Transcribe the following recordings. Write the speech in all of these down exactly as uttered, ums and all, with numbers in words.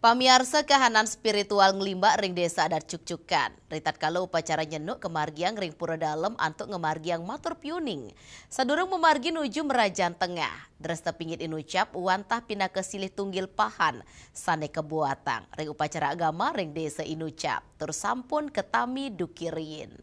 Pamiarsa, kahanan spiritual nglimbak ring Desa Adat Cukcukan. Ritatkala upacara nyenuk kamargiang ring Pura Dalem antuk ngamargiang matur piuning. Sadurung mamargi nuju Merajan Tengah, dresta pingit inucap wantah pinaka silih tunggil pahan sane kabuatang ring upacara agama ring Desa Inucap, tur sampun katami dukirin.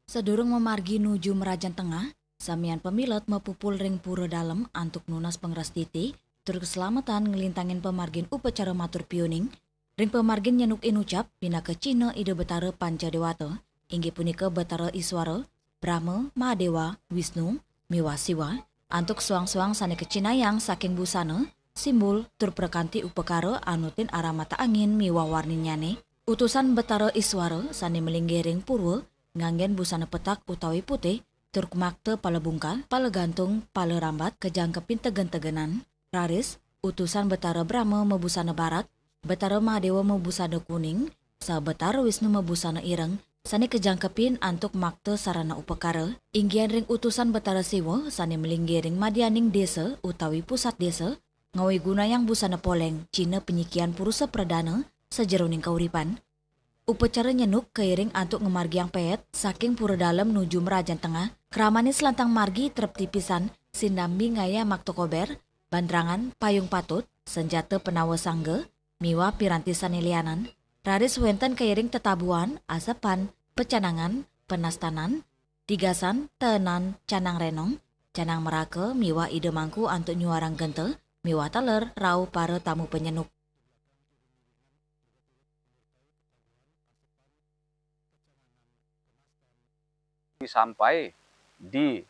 Sadurung mamargi nuju Merajan Tengah, samian pamilet mapupul ring Pura Dalem antuk nunas pangrastiti tur kaslametan nglintangin pamargin upacara matur piuning. Ring pamargin nyenuk inucap pinaka cihna Ida Betara Panca Dewata, inggih punika Betara Iswara, Brahma, Mahadewa, Wisnu, miwah Siwa, antuk soang-soang sane kacihnayang saking busana, simbul, tur prakanti upakara anutin aramata angin miwah warninnyane. Utusan Betara Iswara sane malinggih ring pura nganggen busana petak utawi putih, tur makta pala bungkal, pala gantung, pala rambat, kajangkepin tegen-tegenan. Raris, utusan Betara Brahma mabusana barak, Betara Mahadewa mabusana kuning, saha Betara Wisnu mabusana ireng, sane kajangkepin antuk makta sarana upakara. Inggihan ring utusan Betara Siwa sane malinggih ring madyaning desa utawi pusat desa, ngawigunayang busana poleng, cihna panyikian purusa pradana sajeroning kauripan. Upacara nyenuk kairing antuk ngamargiang peet saking Pura Dalem nuju Merajan Tengah. Kramane salantang margi trepti pisan, sinambi ngayah makta kober, bandrangan, payung patut, sanjata panawa sangga, miwah piranti sane lianan. Raris wenten kairing tetabuhan, asepan, pecanangan, penastanan, tigasan, teenan, canang renong, canang meraka, miwah Ida Mangku antuk nyuarang genta, miwah taler rauh para tamu panyenuk. Sampai di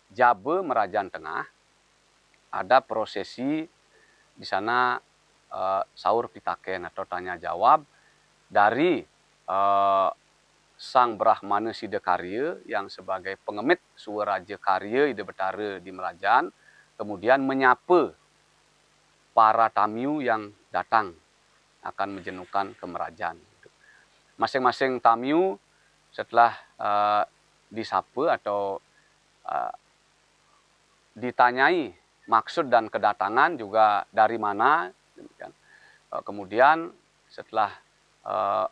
jaba Merajan Tengah, ada prosesi di sana, eh, saur pitaken atau tanya jawab dari, eh, Sang Brahmana Sidakarya yang sebagai pengemit Suaraja Karya Ida Betara di Merajan, kemudian menyapa para tamiu yang datang akan majenukan ke Merajan. Masing-masing tamiu setelah, eh, disapa atau, eh, ditanyai maksud dan kedatangan juga dari mana, demikian. Eh, kemudian setelah, eh,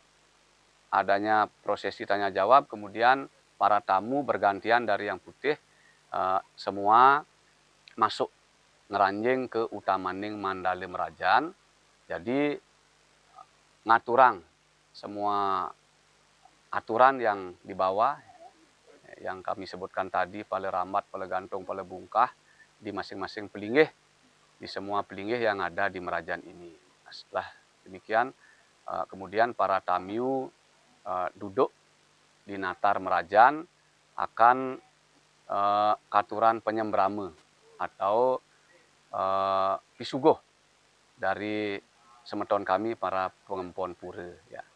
adanya prosesi tanya jawab, kemudian para tamu bergantian dari yang putih, eh, semua masuk ngranjing ke utamaning mandala Merajan. Jadi, ngaturang semua aturan yang di bawah, yang kami sebutkan tadi, pala rambat, pala gantung, pala bungkah, di masing-masing pelinggih, di semua pelinggih yang ada di Merajan ini. Nah, setelah demikian, eh, kemudian para tamiu, eh, duduk di natar Merajan akan, eh, katuran penyembrama atau, eh, pisuguh dari semeton kami para pangempon pura, ya.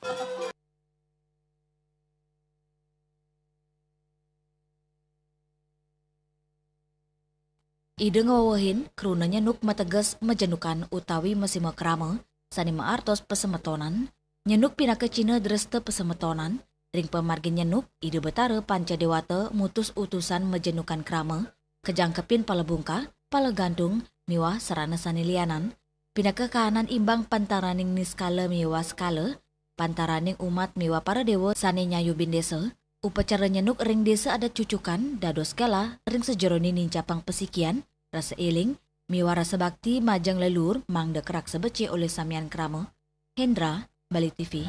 Ida ngwewehin, kruna nyenuk mateges majenukan utawi masima krama sane maartos pasemetonan. Nyenuk pinaka cihna dresta pasemetonan. Ring pamargin nyenuk, Ida Betara Panca Dewata mutus utusan majenukan krama, kajangkepin pala bungkah, pala gantung, miwah sarana sane lianan. Pinaka kahanan imbang pantaraning niskala miwah skala, pantaraning umat miwah para dewa sane nyayubin desa. Upacara nyenuk ring Desa Adat Cucukan dados galah ring sajeroning nincapang pasikian, rasa eling, miwah rasa bakti majeng leluhur mangda karaksa becik olih samian krama. Hendra, Bali T V.